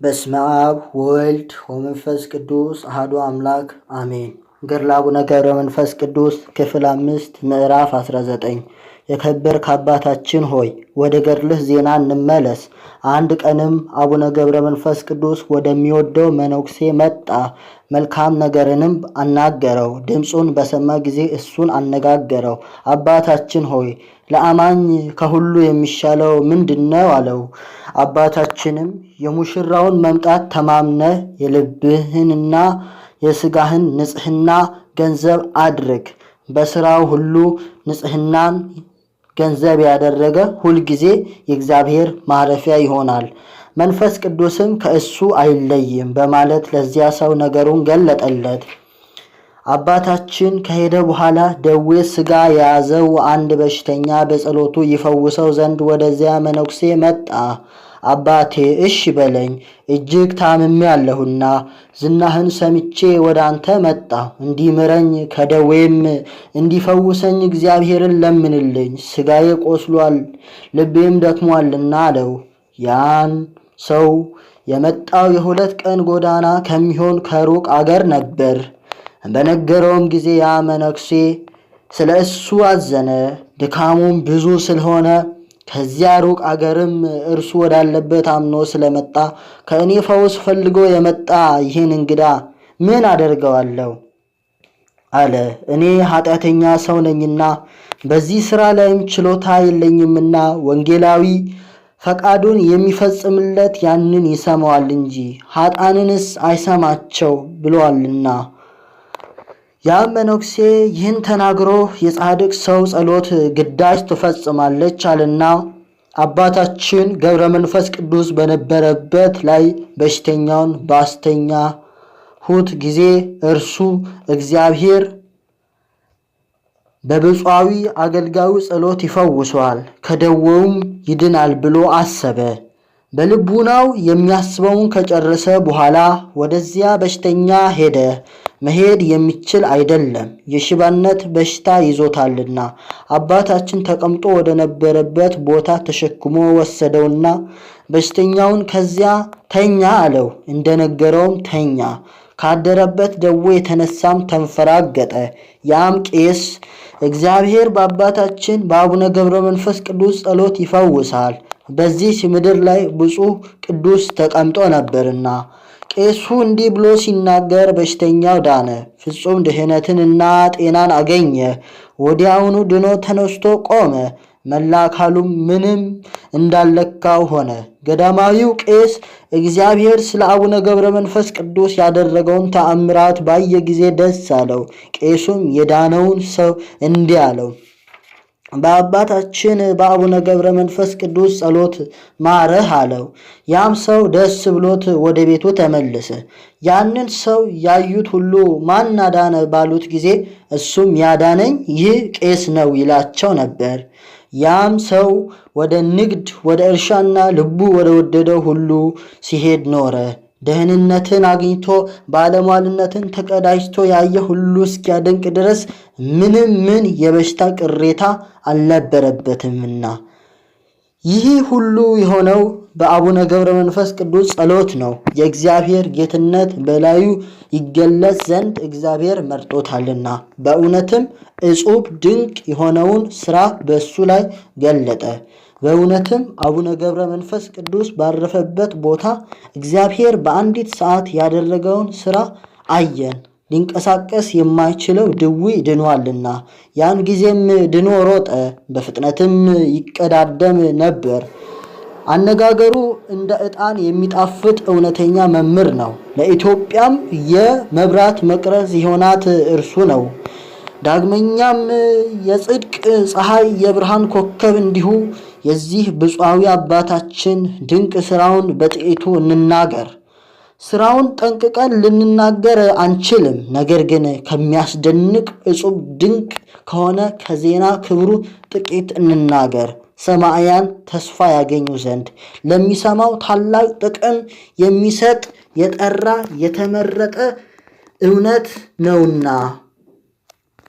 በስመ አብ ወወልድ ወመንፈስ ቅዱስ አሐዱ አምላክ አሜን። ገድለ አቡነ ገብረ መንፈስ ቅዱስ ክፍል 5 ምዕራፍ 19። የከበርክ አባታችን ሆይ፣ ወደ ገድልህ ዜና እንመለስ። አንድ ቀንም አቡነ ገብረ መንፈስ ቅዱስ ወደሚወደው መነኩሴ መጣ። መልካም ነገርንም አናገረው። ድምፁን በሰማ ጊዜ እሱን አነጋገረው። አባታችን ሆይ፣ ለአማኝ ከሁሉ የሚሻለው ምንድን ነው? አለው። አባታችንም የሙሽራውን መምጣት ተማምነህ የልብህንና የስጋህን ንጽሕና ገንዘብ አድርግ። በስራው ሁሉ ንጽሕናን ገንዘብ ያደረገ ሁልጊዜ የእግዚአብሔር ማረፊያ ይሆናል፣ መንፈስ ቅዱስም ከእሱ አይለይም በማለት ለዚያ ሰው ነገሩን ገለጠለት። አባታችን ከሄደ በኋላ ደዌ ሥጋ የያዘው አንድ በሽተኛ በጸሎቱ ይፈውሰው ዘንድ ወደዚያ መነኩሴ መጣ። አባቴ፣ እሺ በለኝ፣ እጅግ ታምሜአለሁና ዝናህን ሰምቼ ወደ አንተ መጣሁ። እንዲምረኝ ከደዌም እንዲፈውሰኝ እግዚአብሔርን ለምንልኝ፣ ሥጋዬ ቆስሏል፣ ልቤም ደክሟልና አለው። ያን ሰው የመጣው የ2 ቀን ጎዳና ከሚሆን ከሩቅ አገር ነበር። በነገረውም ጊዜ ያ መነኩሴ ስለ እሱ አዘነ። ድካሙም ብዙ ስለሆነ፣ ከዚያ ሩቅ አገርም እርሱ ወዳለበት አምኖ ስለመጣ፣ ከእኔ ፈውስ ፈልጎ የመጣ ይህን እንግዳ ምን አደርገዋለሁ አለ። እኔ ኃጢአተኛ ሰው ነኝና በዚህ ሥራ ላይም ችሎታ የለኝምና፣ ወንጌላዊ ፈቃዱን የሚፈጽምለት ያንን ይሰማዋል እንጂ ኃጥአንንስ አይሰማቸው ብሎአልና። ያም መነኩሴ ይህን ተናግሮ የጻድቅ ሰው ጸሎት ግዳጅ ትፈጽማለች አለና አባታችን ገብረ መንፈስ ቅዱስ በነበረበት ላይ በሽተኛውን ባስተኛሁት ጊዜ እርሱ እግዚአብሔር በብፁዓዊ አገልጋዩ ጸሎት ይፈውሰዋል፣ ከደዌውም ይድናል ብሎ አሰበ። በልቡናው የሚያስበውን ከጨረሰ በኋላ ወደዚያ በሽተኛ ሄደ። መሄድ የሚችል አይደለም፣ የሽባነት በሽታ ይዞታልና። አባታችን ተቀምጦ ወደ ነበረበት ቦታ ተሸክሞ ወሰደውና በሽተኛውን ከዚያ ተኛ አለው። እንደነገረውም ተኛ። ካደረበት ደዌ የተነሳም ተንፈራገጠ። ያም ቄስ እግዚአብሔር በአባታችን በአቡነ ገብረ መንፈስ ቅዱስ ጸሎት ይፈውሳል፣ በዚህች ምድር ላይ ብፁዕ ቅዱስ ተቀምጦ ነበርና። ቄሱ እንዲህ ብሎ ሲናገር በሽተኛው ዳነ፣ ፍጹም ድህነትንና ጤናን አገኘ። ወዲያውኑ ድኖ ተነስቶ ቆመ። መላ አካሉም ምንም እንዳልነካው ሆነ። ገዳማዊው ቄስ እግዚአብሔር ስለ አቡነ ገብረ መንፈስ ቅዱስ ያደረገውን ተአምራት ባየ ጊዜ ደስ አለው። ቄሱም የዳነውን ሰው እንዲህ አለው፣ በአባታችን በአቡነ ገብረ መንፈስ ቅዱስ ጸሎት ማረህ አለው። ያም ሰው ደስ ብሎት ወደ ቤቱ ተመለሰ። ያንን ሰው ያዩት ሁሉ ማን አዳነ ባሉት ጊዜ እሱም ያዳነኝ ይህ ቄስ ነው ይላቸው ነበር። ያም ሰው ወደ ንግድ፣ ወደ እርሻና ልቡ ወደ ወደደው ሁሉ ሲሄድ ኖረ። ደህንነትን አግኝቶ ባለሟልነትን ተቀዳጅቶ ያየ ሁሉ እስኪያደንቅ ድረስ ምንም ምን የበሽታ ቅሬታ አልነበረበትምና። ይህ ሁሉ የሆነው በአቡነ ገብረ መንፈስ ቅዱስ ጸሎት ነው። የእግዚአብሔር ጌትነት በላዩ ይገለጽ ዘንድ እግዚአብሔር መርጦታልና። በእውነትም እጹብ ድንቅ የሆነውን ሥራ በእሱ ላይ ገለጠ። በእውነትም አቡነ ገብረ መንፈስ ቅዱስ ባረፈበት ቦታ እግዚአብሔር በአንዲት ሰዓት ያደረገውን ሥራ አየን። ሊንቀሳቀስ የማይችለው ድውይ ድኗልና። ያን ጊዜም ድኖ ሮጠ፣ በፍጥነትም ይቀዳደም ነበር። አነጋገሩ እንደ ዕጣን የሚጣፍጥ እውነተኛ መምህር ነው። ለኢትዮጵያም የመብራት መቅረዝ የሆናት እርሱ ነው። ዳግመኛም የጽድቅ ፀሐይ የብርሃን ኮከብ እንዲሁ የዚህ ብፁዓዊ አባታችን ድንቅ ስራውን በጥቂቱ እንናገር። ስራውን ጠንቅቀን ልንናገር አንችልም። ነገር ግን ከሚያስደንቅ እጹብ ድንቅ ከሆነ ከዜና ክብሩ ጥቂት እንናገር። ሰማዕያን ተስፋ ያገኙ ዘንድ ለሚሰማው ታላቅ ጥቅም የሚሰጥ የጠራ የተመረጠ እውነት ነውና።